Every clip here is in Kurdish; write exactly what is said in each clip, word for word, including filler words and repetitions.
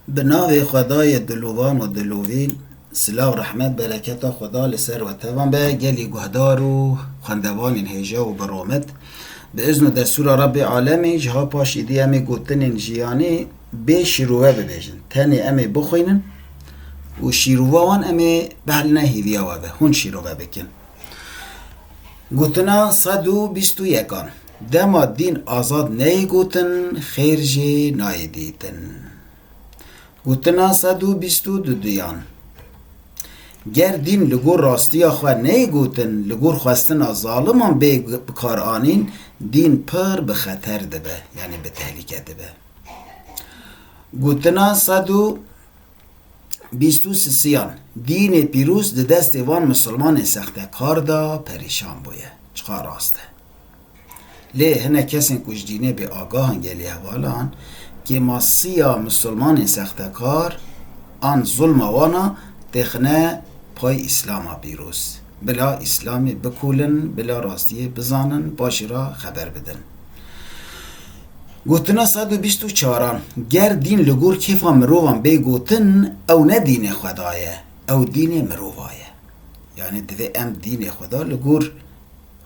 Bi navê Xwedayê dilovan û dilovîn, silav, rehmet, bereketa Xweda li ser we tevan be, gelî guhdar û xwendevanên hêja û bi romet. Bi izn û destûra Rebbê Alemî, ji ha paşî dî em ê gotinên jiyanî bê şîrove bibêjin. Tenê em ê bixwînin û şîrova wan em ê behl ne hêviya we be, hûn şîrove bikin. Gotina sed û bîst û yekan. Dema dîn azad neyê gotin, xêr jê nayê dîtin. Gotina sed û bîst û duduyan. Ger dîn li gor rastiya xwe neyê gotin, li gor xwestina zaliman bê bikaranîn, dîn pir bi xeter dibe, yanî bi tehlîke dibe. Gotina sed û bîst û sisiyan. Dînê pîroz di destê van misilmanên sextekar de perîşan bûye. Çiqa rast e. Lê hinek kesên ku ji dînê bê agah in, gelî hevalan, kêmasiya misilmanên sextekar an zulma wana têxine pay Îslama pîroz. Bila Îslamê bikolin, bila rastiyê bizanin, paşî re xeber bidin. Gotina sed û bîst û çaran. Ger dîn li gor kêfa mirovan bê gotin, ew ne dînê Xweda ye, ew dînê mirova ye. Yanî divê em dînê Xweda li gor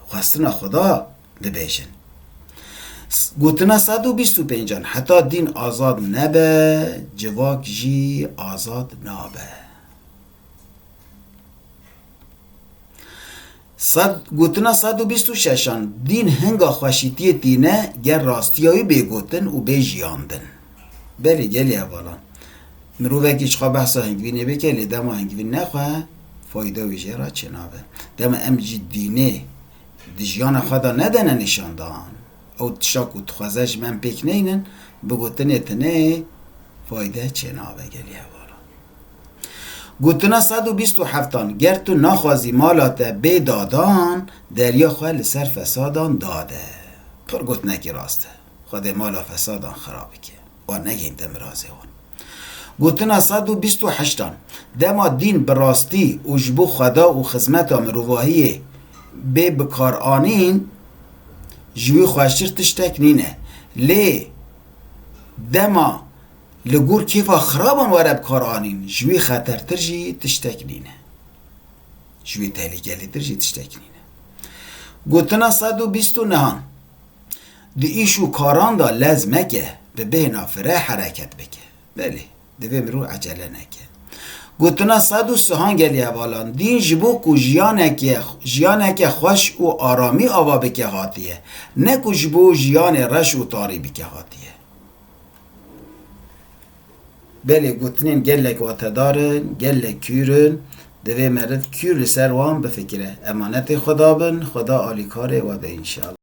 xwestina Xweda bibêjin. S-, gotina sed û bîst û pêncan. Heta dîn azad nebe, civak jî azad nabe. Sed, gotina sed û bîst û şeşan. Dîn hinga xweşîtiyê tîne, ger rastiya wî bê gotin û bê jiyandin. Belê, gelî hevalan. Mirovekî çiqa behsa hingivînê bike, lê dema hingivîn nexwe, fayda wî jê re çênabe. Dema em jî dînê di jiyana xwe de nedene nîşandan, ew tişta ku dixwaze ji me em pêk neynin, bi gotinê tinê fayde çênabe, gelî hevalan. Gotina sed û bîst û heftan. Ger tu naxwazî mala te bê dadan, derya xwe li ser fesadan dade. Pir gotinekî rast e. Xwedê mala fesadan xira bike. Wan negihînte mirazê wan. Gotina sed û bîst û heştan. Dema dîn bi rastî û ji bo Xweda û xizmeta mirovahiyê bê bikaranîn, ji wî xweştir tiştek nîne. Lê dema li gor kêfa xiraban were bikaranîn, ji wî xetertir jî tiştek nîne. Ji wî tehlikelîtir jî tiştek nîne. Gotina sed û bîst û nehan. Di îş û karan de lez meke, bi bêhna fire hereket bike. Belê, divê mirov ecele neke. Gotina sed û sihan, gelî hevalan, dîn ji bo ku jiyaneke, jiyaneke xweş û aramî ava bike hatiye, ne ku ji bo jiyanê reş û tarî bike hatiye. Belê, gotinên gelek watedar in, gelek kûr in, divê meriv kûr li ser wan bifikire. Emanetê Xweda bin, Xweda alîkarê we be înşallah.